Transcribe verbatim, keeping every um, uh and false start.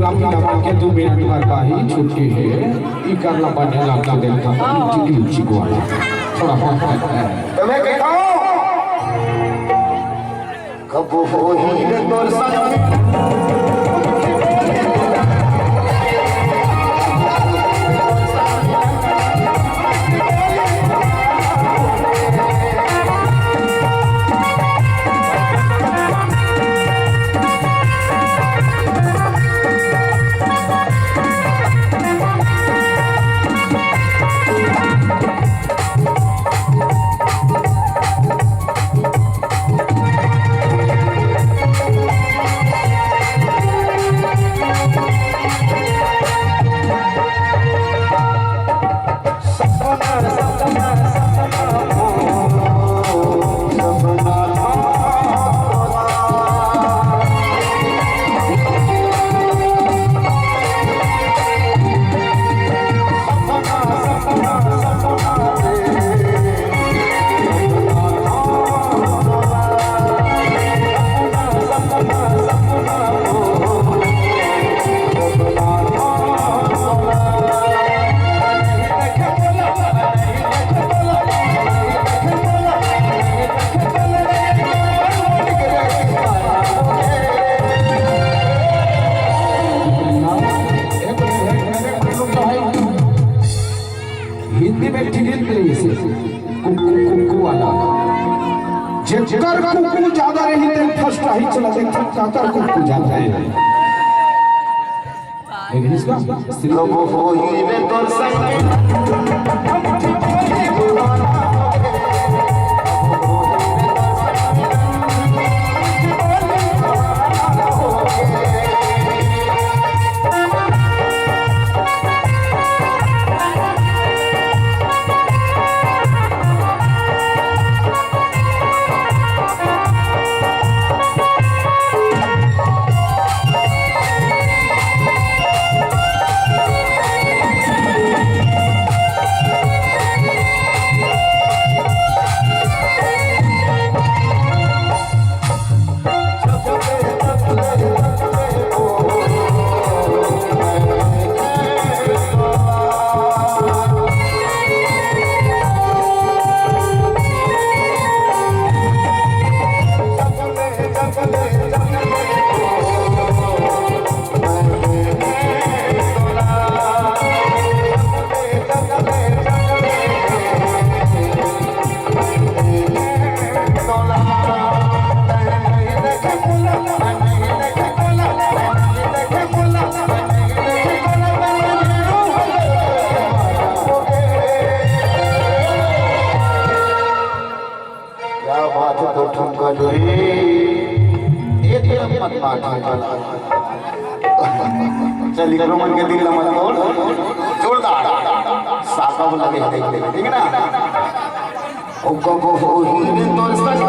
अभी लगा के दू मिनट भर का ही छुट्टी हे, ई कर ला बने लग के देखा, चिकली चिकवाला। थोड़ा बहुत है। तो मैं कहता हूँ, कब होही रे तोर संग? हिंदी में एक ठिन गीत मिले इसे, कुकू कुकू वाला। जेकर कुकू ज्यादा रही, ते फर्स्ट रही, चला देख, काकर कुकू ज्यादा है। लेकिन इसका कब होही रे तोर संग? क्या बात है, तो ठुमका जोड़ी। ये तो मत मार, चल, इकरो मन के दिल ला मत तोड़। जोरदार। साका वाला भी देख ले, ठीक है ना? ओ कब होही रे तोर संग?